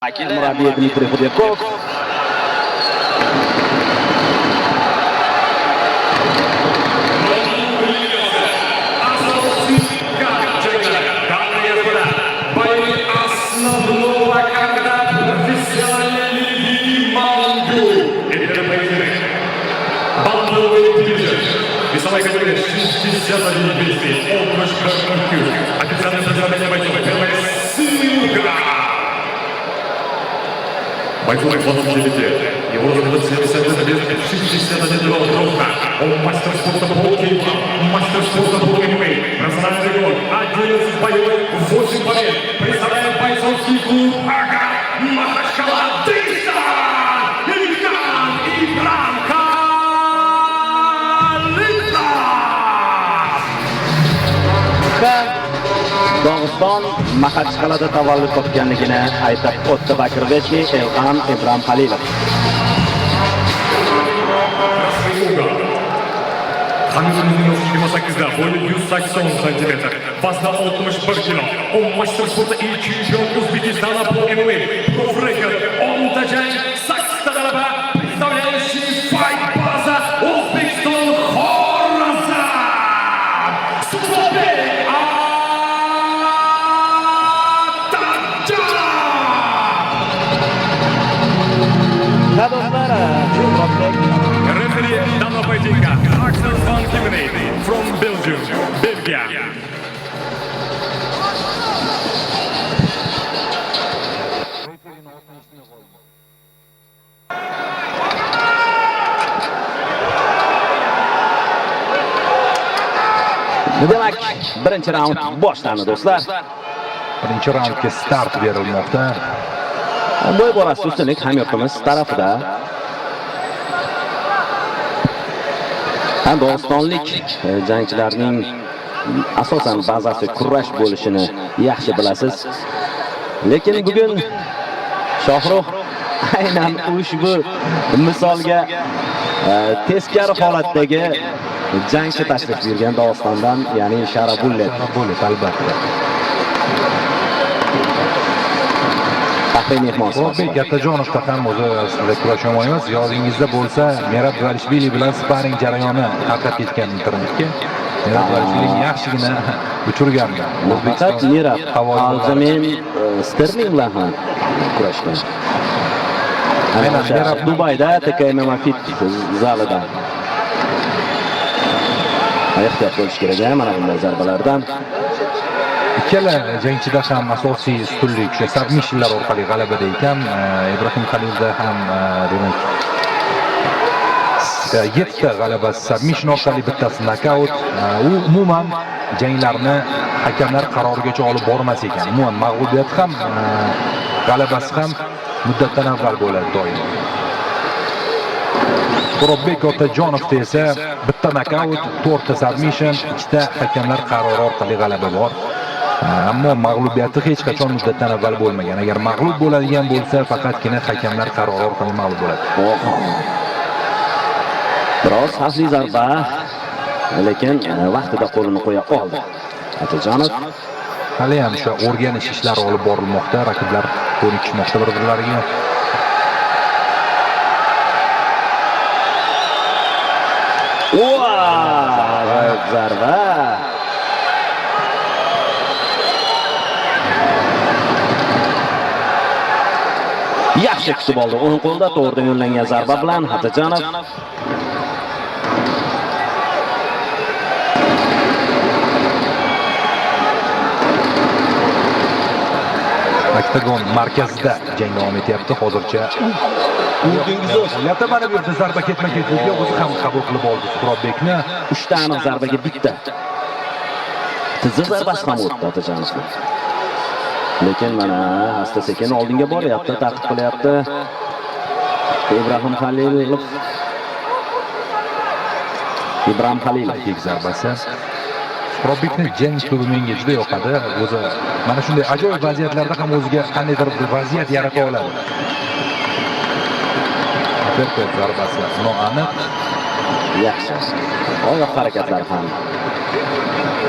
Murabbiyi Dmitriy Xudyakov. Весовая категория 61 200, 60 Официальное представление бойцов. Первая ссылка. Бойцу 29 лет. Его рост 71 вес 61 ровно. Он мастер спорта по кей-1, мастер спорта по ММА. Профессиональный рекорд 11 боев, 8 побед. Представляет бойцовский клуб «Ага» Махачкала Дагестан! Ильхан Ибрам Халилов! Dog'iston Maxachqal'ada tavallud topganligini aytib o'tdi Bakrbeki Elxan Ibram Halilov. Красный угол. Хамидуллин 28'da, boyu 180 santimetr, vazni 61 kilo. Он мастер спорта и чемпион Узбекистана по ММА. Профрекорд, 10 ta jang, 8 ta g'alaba, представляющий Fight Baza O'zbekiston Xorazm. Suxrobek Atajonov! Va do'stlar, Suxrobek Рефери данного поединка Axel van Kimmenade from Belgium, Belgiya. Demak, birinchi raund boshlandi do'stlar. Birinchi raundga start berilmoqda. Bo'y borasida ustunlik hamyurtimiz tarafida. Ha, Dog'istonlik jangchilarning asosan bazasi kurash bo'lishini yaxshi bilasiz. Lekin bugun Shohrux aynan ushbu misolga teskari holatdagi jangchi tashrif buyurgan Dog'istondan, ya'ni Sharabullet. Sharabullet albatta. Faxriy mehmon Suxrobek Otajonovda ham o'zi aslida kurash yomon emas. Yodingizda bo'lsa, Merab Dvalishvili bilan sparring jarayoni tarqab ketgan internetga. Merab Dvalishvilini yaxshigina uchirgandi. Nafaqat Merab, havoyi Aljamen Sterling bilan ham kurashgan. Ana Aynan o'sha Merab- Dubayda TKMMA Fit zalida. Ehtiyot bo'lish kerak mana bunday zarbalardan. Ikkala jangchida ham asosiy ustunlik o'sha submissionlar orqali g'alabada ekan. Ibrohim Halilda ham demak 7 ta g'alabasi submission orqali, bittasi nokaut. U umuman janglarni hakamlar qarorigacha olib bormas ekan. Umuman mag'lubiyati ham, g'alabasi ham muddatdan avval bo'ladi doim. Suxrobek Otajonovda esa bitta nokaut, 4 ta submission, 2 ta hakamlar qarori orqali g'alaba bor. Ammo mag'lubiyati hech qachon muddatdan avval bo'lmagan. Agar mag'lub bo'ladigan bo'lsa, faqatgina hakamlar qarori orqali mag'lub bo'ladi. Oho. Biroz xavfli zarba, lekin vaqtida qo'lini qo'ya oldi Otajonov. Hali ham o'sha o'rganish ishlari olib borilmoqda, raqiblar ko'nikishmoqda bir-birlariga. Ajoyib zarba. Yaxshi kutib oldi. O'ng qo'lda to'g'ridan yo'llangan zarba bilan Otajonov. Oktagon markazida jang davom etyapti hozircha. Bo'lyapti mana bu yerda zarba ketma-ketligi, o'zi ham qabul qilib oldi Suxrobbekni. 3 ta aniq zarbaga bitta. Tizza zarbasi ham o'tdi Otajonovni. Lekin mana asta-sekin oldinga boryapti, ta'qib qilyapti. Ibrohim Halilov. Ibrohim Halilov Kick zarbasi. Suxrobbekni jang uslubi menga juda yoqadi. O'zi mana shunday ajoyib vaziyatlarda ham o'ziga qandaydir bir vaziyat yarata oladi. Uppercut zarbasi noaniq. Yaxshi. Oyoq harakatlari ham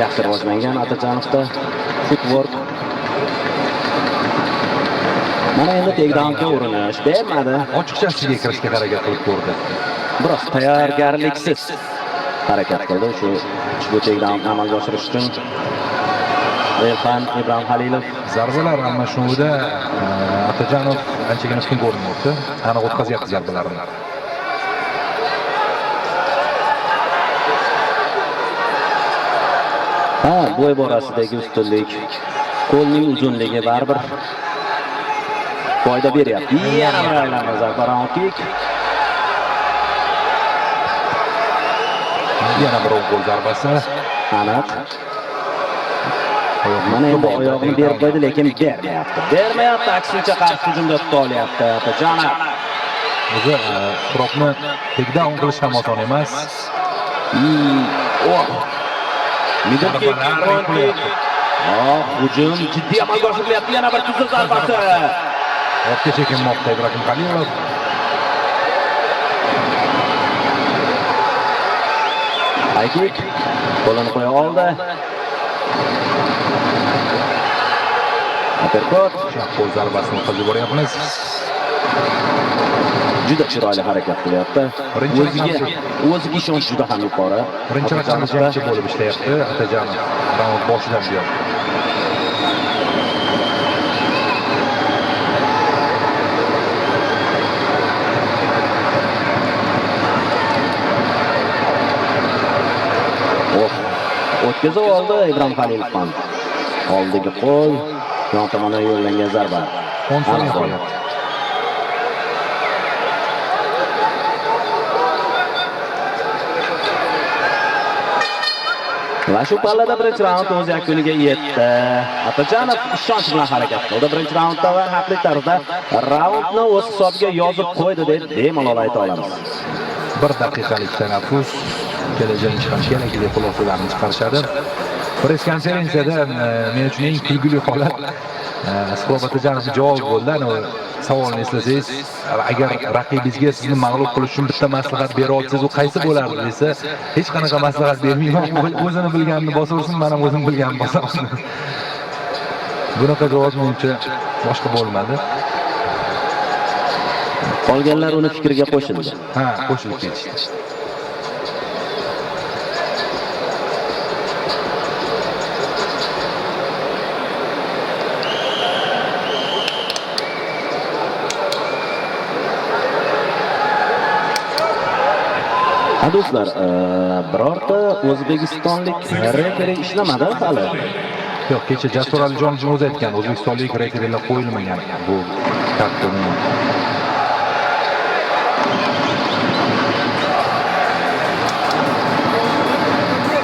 yaxshi rivojlangan Otajonovda. Footwork. Mana endi takedownga urinish bermadi. Ochiqchasiga kirishga harakat qilib ko'rdi. Biroz tayyorgarliksiz harakat qildi shu ushbu takedownni amalga oshirish uchun. Elxan Ibrohim Halilov Zarbalar almashinuvida Otajonov anchagina ustun ko'rinmoqda. Aniq o'tkazyapti zarbalarni. Ha, bo'y borasidagi ustunlik, qo'lning uzunligi baribir foyda beryapti. Yana bir aylanma zarba, round kick. Yana bir o'ng qo'l zarbasi. Aniq. Oyoqni Mana endi tutib oldi. oyog'ini berib qo'ydi, lekin bermayapti. Bermayapti, aksincha qarshi hujumda tuta olyapti Otajonov. O'zi Suhrobni takedown qilish ham oson emas. Oh. Middle kick, Zarbalar front kick. qo'yapti. Oh, hujum jiddiy amalga oshirilyapti. Yana bir tuzuk zarbasi. Ortga chekinmoqda Ibrohim Halilov. High kick. Qo'lini qo'ya oldi. Uppercut. Chap qo'l zarbasini o'tkazib yuboryapmiz. Juda chiroyli harakat qilyapti. Birinchi O'ziga raqamli. o'ziga ishonch juda ham yuqori. Birinchi raqamli jangchi bo'lib ishlayapti Otajonov. Raund boshidan buyon. Oh, o'tkazib oldi Ibrohim Halilov ham. Oldigi qo'l, yon tomondan yo'llangan zarba. 10 soniya Aniq qolyapti. Va shu pallada birinchi raund o'z yakuniga yetdi. Otajonov ishonch bilan harakat qildi birinchi raundda va haqli tarzda raundni o'z hisobiga yozib qo'ydi deb bemalol ayta olamiz. Bir daqiqalik tanaffus. Ikkala jangchi ham kerakli xulosalarni chiqarishadi. Press konferensiyada men uchun eng kulgili holat Suhrob Otajonovning javobi bo'ldi. Ana savolni eslasangiz, agar raqibingizga sizni mag'lub qilish uchun bitta maslahat bera olsangiz, u qaysi bo'lardi desa, hech qanaqa maslahat bermayman. O'zini bilganini bosaversin, men ham o'zim bilganimni bosaman. Bunaqa javob menimcha boshqa bo'lmadi. Qolganlar uni fikriga qo'shildi. Ha, qo'shilib ketishdi. Ha do'stlar, birorta o'zbekistonlik referi ishlamadi hali. Yo'q, kecha Jasur Alijonovning o'zi aytgan, o'zbekistonlik referilar qo'yilmagan bu tartibni.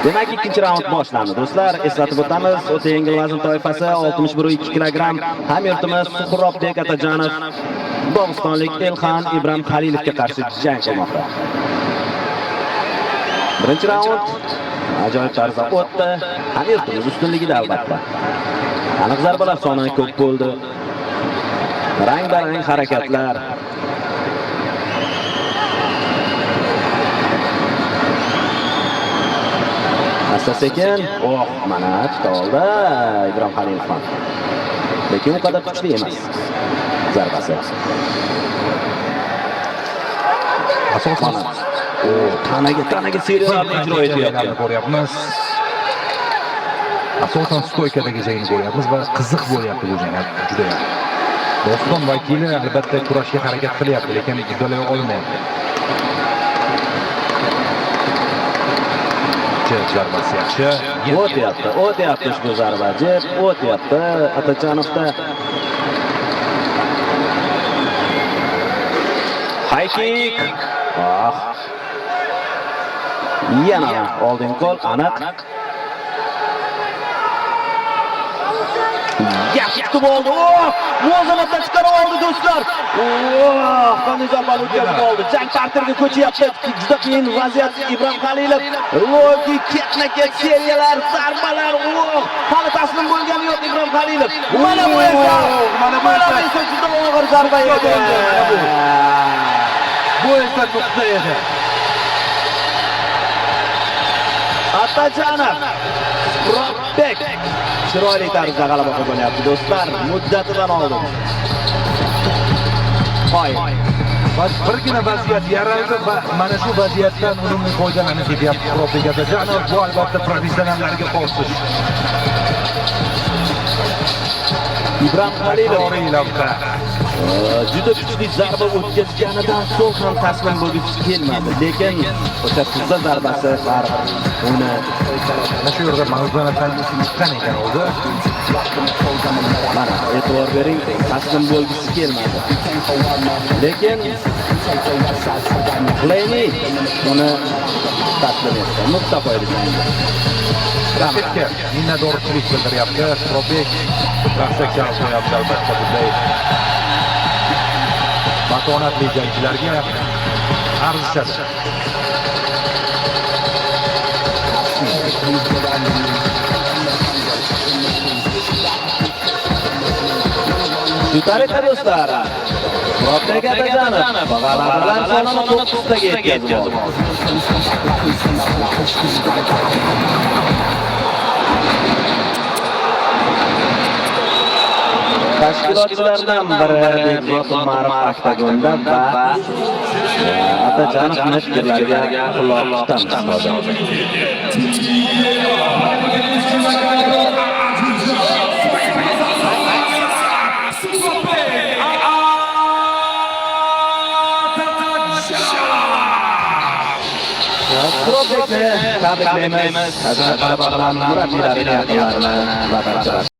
Demak, ikkinchi raund boshlandi do'stlar. Eslatib o'tamiz, o'ta yengil vazn toifasi 61.2 kilogramm hamyurtimiz Suhrobbek Otajonov Dog'istonlik Elxan Ibrohim Halilovga qarshi jang qilmoqda. Birinchi raund ajoyib tarzda o'tdi. Hamyurtimiz ustunligida albatta. Aniq zarbalar soni ko'p bo'ldi. Rang-barang harakatlar. Asta-sekin, oh, mana tuta oldi Ibrohim Halilov ham. Lekin u qadar kuchli emas zarbasi. Asosan Tanaga seriyalarni ijro etyapti. Ko'ryapmiz. Asosan stoykadagi jangni ko'ryapmiz va qiziq bo'lyapti bu jang juda ham. Doston vakili albatta kurashga harakat qilyapti, lekin uddalay olmayapti. Jeb zarbasi yaxshi. O'tyapti, o'tyapti ushbu zarba. Jeb o'tyapti Otajonovda. High kick. Ah. Yana oldin qo'l aniq. Yaxshi tutib oldi. Oh, muvozanatdan chiqarib oldi do'stlar. Oh, qanday zarbani o'tkazib oldi. Jang parterga ko'chyapti. Juda qiyin vaziyat Ibrohim Halilov. Loki ketma-ket seriyalar, zarbalar. Oh, hali taslim bo'lgani yo'q Ibrohim Halilov. Mana bu esa, mana bu esa juda og'ir zarba edi. Bu esa nuqta edi. Otajonov Suhrobbek chiroyli tarzda g'alaba qozonyapti do'stlar, muddatidan oldin. qoyil. Va birgina vaziyat yaraldi va mana shu vaziyatdan unumli foydalanib ketyapti Suxrobek Otajonov. Bu albatta professionallarga xos ish. Ibrohim Halilov Takroriy lavha. Juda kuchli zarba o'tkazganidan so'ng ham taslim bo'lgisi kelmadi, lekin o'sha tizza zarbasi baribir uni Mana shu yerda mavzunatdan chiqqan ekan o'zi. Mana e'tibor bering, taslim bo'lgisi kelmadi. Lekin Leni uni taslim etdi. Nuqta qo'ydi jangga. Raqibga minnatdorchilik bildiryapti. Suxrobek qarsak chalib qo'yapti albatta bunday matonatli jangchilarga arzishadi. Shu tariqa do'stlar, Suxrobek Otajonov g'alabalar sonini 9 taga yetkazib oldi. Tashkilotchilardan biri Bekzod Umarov oktagonda va Otajonovning fikrlariga quloq tutamiz hozir. Suxrobekni tabriklaymiz. G'alaba bilan murabbiylarini, yaqinlarini va barcha